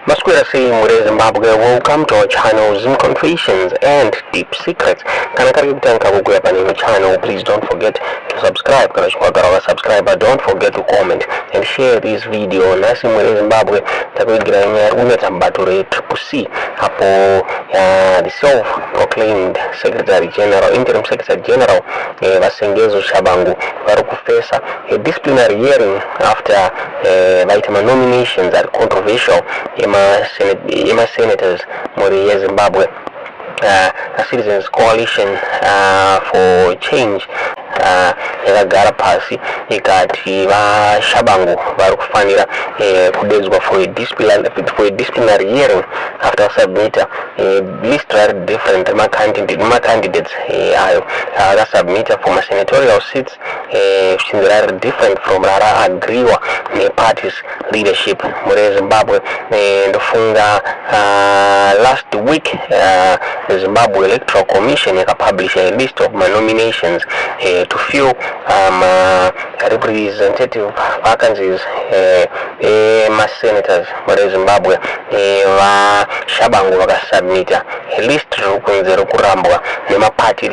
Maswera sei mhuri yeZimbabwe, welcome to our channel, Zim Confessions and Deep Secrets. Kana kari kutanga kukuya pane ino channel, please don't forget to subscribe. Kana uchigara wakasubscribe, don't forget to comment and share this video. Nhasi mhuri yeZimbabwe takuigira nyaya iri kunetsa mubato reTriple C apo the self proclaimed secretary general, interim secretary general, VaSengezo Tshabangu vari kufesa a disciplinary hearing after vaita manominations ari controversial emasenators mhuri yeZimbabwe. A Citizens Coalition for Change yakagara pasi ikati VaTshabangu vari kufanira kudedzwa for a disciplinary hearing after submita list rari different remacandidates ayo akasubmita for masenatorial seats, zvichinzi rari different from raraagriwa neparty's leadership mhuri yeZimbabwe. Ndofunga last week the Zimbabwe Electoral Commission yakapublisha a list of manominations to fill representative vacancies emasenators mhuri yeZimbabwe. VaTshabangu vakasubmita list riri kunze riri kurambwa nemaparty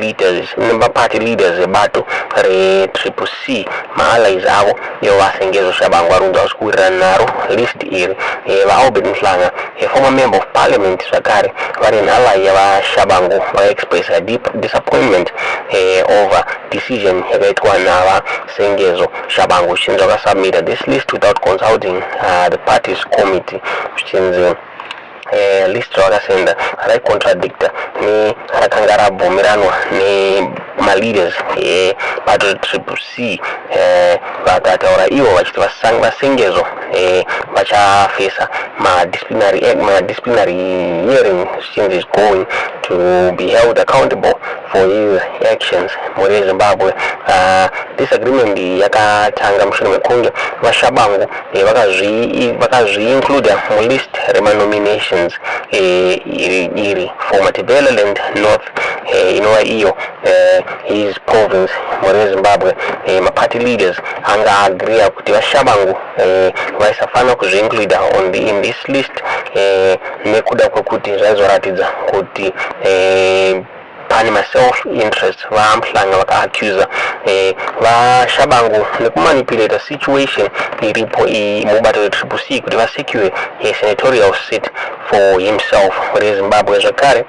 leaders ebato reTriple C, maallies avo ivo VaSengezo Tshabangu vari kunzi vasi kuwirirana naro list iri. VaAlbert Mhlanga, former member of parliament zvakare vari an ally yavaTshabangu, vakaexpressa deep disappointment over decision yakaitwa navaSengezo Tshabangu, zvichinzi vakasubmita this list without consulting the party's committee, zvichinzi list ravakasenda raicontradicta nerakanga rabvumiranwa nemaleaders ebato reTriple C. Vakataura ivo vachiti VaSengezo vachafesa madisciplinary hearing, zvichinzi is going to be held accountable for his actions mhuri yeZimbabwe. This agreement yakatanga mushure mekunge VaTshabangu vakazviincluda mulist remanominations iri for Matebeleland North, inova iyo his province mhuri yeZimbabwe. Maparty leaders anga agriya kuti VaTshabangu vaisafanira kuzviincluda in this list nekuda kwekuti zvaizoratidza kuti pane maself interest. VaMhlanga vakaaccusa VaTshabangu nekumanipulata situation iripo mubato reTriple C kuti vasecure a senatorial seat for himself mhuri yeZimbabwe. Zvakare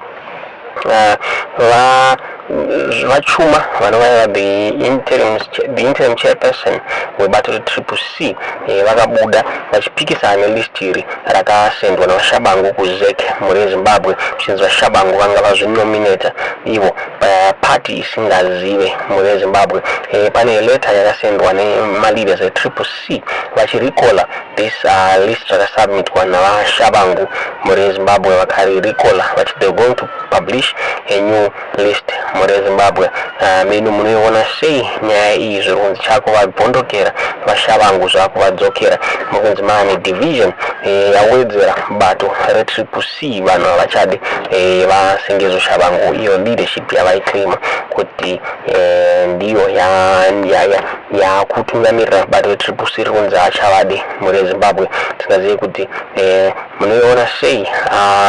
VaTshuma vanova the interim chairperson webato reTriple C vakabuda vachipikisana nelist iri rakasendwa navaTshabangu kuZEC mhuri yeZimbabwe, zvichinzi VaTshabangu vanga vazvinominata ivo party isingazive mhuri yeZimbabwe. Pane letter yakasendwa nemaleaders eTriple C vachirecalla this list rakasubmitwa navaTshabangu mhuri yeZimbabwe. Vakarirecalla vachiti they're going to publish a new list mhuri yeZimbabwe. Menu munoiona sei nyaya iyi? Zviri kunzi chakuvabvondokera VaTshabangu, zvakuvadzokera mukunzi maane division yawedzera bato reTriple C. Vanhu havachadi VaSengezo Tshabangu, iyo leadership yavaiclaima kuti ndiyo yakutungamirira bato reTriple C, riri kunzi hachavadi mhuri yeZimbabwe. Tingazive kuti munoiona sei.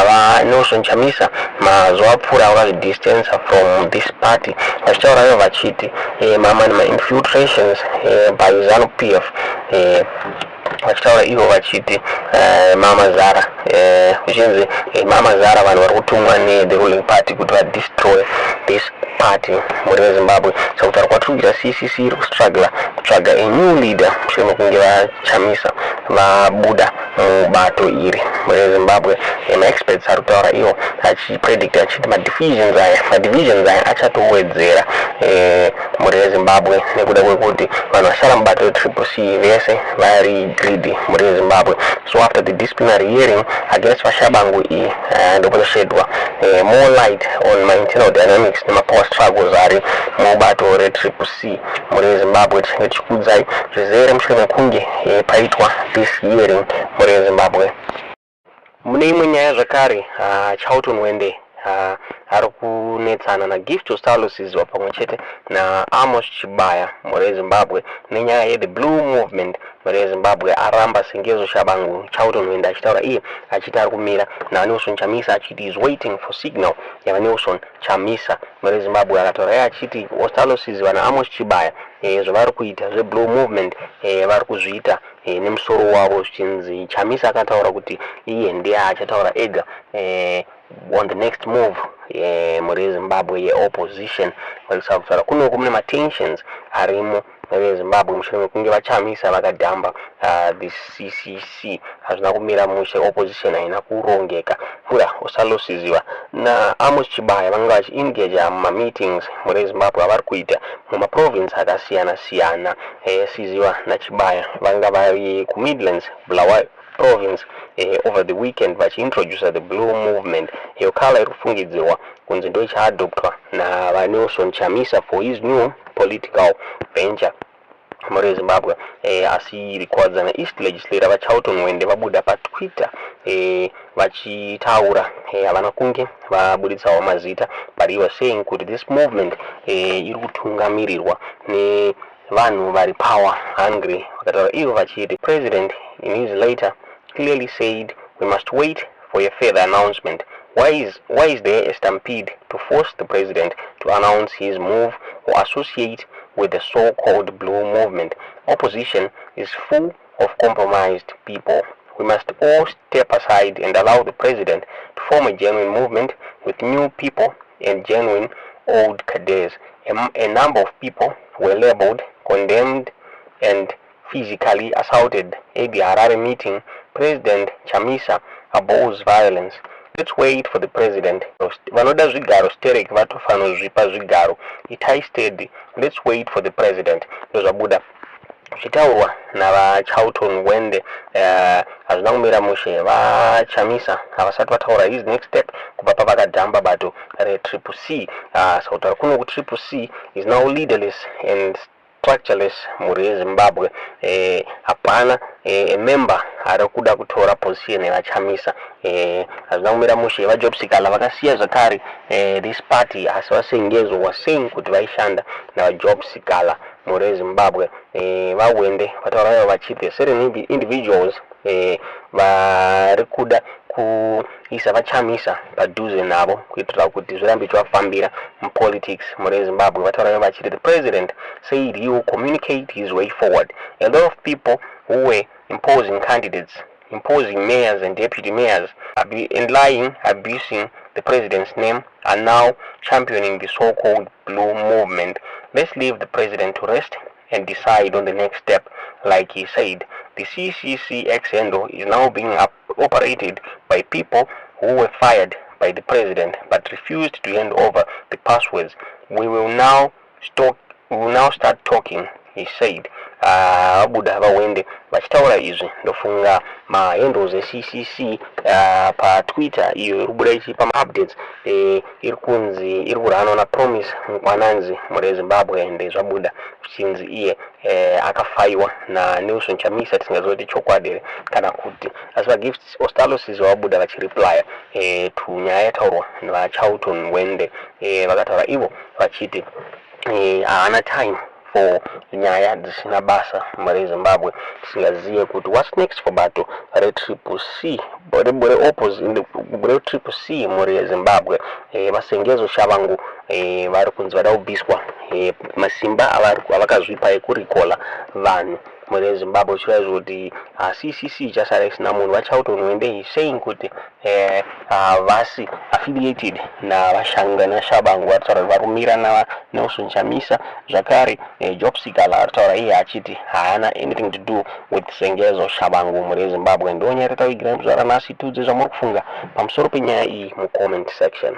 VaNelson Chamisa mazuva apfuura vakazvidistance from this party vachitaura ivo vachiti mama nemainfiltrations by ZANU PF, vachitaura ivo vachiti mamazara, zvichinzi mamazara vanhu vari kutumwa nethe ruling party kuti vadestroy this party mhuri yeZimbabwe. Saka kutaura kwatiri kuita, CCC iri kustruggla kutsvaga a new leader mushure mekunge VaChamisa vabuda mubato iri mhuri yeZimbabwe. Maexperts ari kutaura iwo achipredicta achiti madivisions aya achatowedzera mhuri yeZimbabwe nekuda kwekuti vanhu vasara mubato reTriple C vese vari greedy mhuri yeZimbabwe. So after the disciplinary hearing against VaTshabangu iyi, ndokunoshedwa more light on mainternal dynamics nemapower struggles ari mubato reTriple C mhuri yeZimbabwe. Tichinge tichikuudzai zvizere mushure mekunge paitwa this hearing mhuri yeZimbabwe. Mune imwe nyaya zvakare, Charlton Hwende Ari kunetsana naGift Ostallos Siziba pamwe chete naAmos Chibaya mhuri yeZimbabwe nenyaya yeThe Blue Movement mhuri yeZimbabwe. Aramba Sengezo Tshabangu, Charlton Hwende, achitaura iye achiti ari kumira naNelson Chamisa, achiti is waiting for signal yavaNelson Chamisa mhuri yeZimbabwe. Akataura iye achiti Ostallos Siziba naAmos Chibaya zvavari kuita zveBlue Movement vari kuzviita nemusoro wavo, zvichinzi Chamisa akataura kuti iye ndiye achataura ega on the next move mhuri yeZimbabwe yeopposition. Vari kutaura kunoku mune matensions arimo mhuri yeZimbabwe mushure mekunge vaChamisa vakadhamba the CCC. Hazvina kumira mushe, opposition haina kurongeka. Pura Ostallos Siziba naAmos Chibaya vanga vachiengaja mumameetings mhuri yeZimbabwe avari kuita mumaprovince akasiyana siyana. Siziba naChibaya vanga vari kuMidlands, Bulawayo province over the weekend vachiintroduca the Blue Movement, iyo colour iri kufungidzirwa kunzi ndo ichaadoptwa naVaNelson Chamisa for his new political venture mhuri yeZimbabwe. Asi Kuwadzana East legislator vaCharlton Hwende vabuda paTwitter vachitaura. Havana kunge vabuditsawo mazita, but he was saying kuti this movement iri kutungamirirwa nevanhu vari power hungry. Vakataura ivo vachiti, "President in his letter clearly said we must wait for a further announcement. Why is there a stampede to force the president to announce his move or associate with the so-called Blue Movement? Opposition is full of compromised people. We must all step aside and allow the president to form a genuine movement with new people and genuine old cadres. A number of people were labeled, condemned, and physically assaulted at the Harare meeting. President Chamisa abhors violence. Let's wait for the president. Vanoda zvigaro sterek vatofanozvipa zvigaro. Itai steady. Let's wait for the president." Ndozvabuda zvichitaurwa navaCharlton Hwende. Hazvina kumira mushe, vaChamisa havasati vataura his next step kubva pavakadhamba bato reTriple C. Saka kutaura kuno kuTriple C is now leaderless and structureless mhuri yeZimbabwe. Hapana member ari kuda kutora position yevaChamisa. Hazvina kumira mushe, vaJob Sikhala vakasiya zvakare this party, asi vaSengezo was saying kuti vaishanda navaJob Sikhala mhuri yeZimbabwe. VaHwende vataura ivo vachiti certain individuals vari kuda kuisa vaChamisa padhuze navo kuitira kuti zvirambe zvichivafambira mupolitics mhuri yeZimbabwe. Vataura ivo vachiti the president said he will communicate his way forward. A lot of people who were imposing candidates, imposing mayors and deputy mayors, and lying, abusing the president's name are now championing the so-called Blue Movement. Let's leave the president to rest and decide on the next step. Like he said, the CCC X handle is now being operated by people who were fired by the president but refused to hand over the passwords. We will now start talking," he said. Vabuda vaHwende vachitaura izvi. Ndofunga mahandles eCCC paTwitter iyo iri kubuda ichipa maupdates iri kunzi iri kurunwa naPromise Mkwananzi mhuri yeZimbabwe, ende zvabuda zvichinzi iye akafayiwa naNelson Chamisa. Tisingazivi kuti chokwadi here kana kuti, asi vaGift Ostallos vabuda vachireplya to nyaya yataurwa naVaCharlton Hwende. Vakataura ivo vachiti haana time for nyaya dzisina basa mhuri yeZimbabwe. Tisingazive kuti what's next for bato reTriple C, reTriple C mhuri yeZimbabwe. VaSengezo Tshabangu vari kunzi vada kubviswa masimba avakazvipa ekurecalla vanhu mhuri yeZimbabwe, zvichireva kuti CCC ichasara isina munhu. VaCharlton Hwende saying kuti havasi affiliated navashanga naTshabangu. Vari kutaura kuti vari kumira naNelson Chamisa. Zvakare Job Sikhala ari kutaura iye achiti haana anything to do with Sengezo Tshabangu mhuri yeZimbabwe. Ndo nyaya yatavigira zuva ranhasi. Tiudze zvamuri kufunga pamusoro penyaya iyi mucomment section.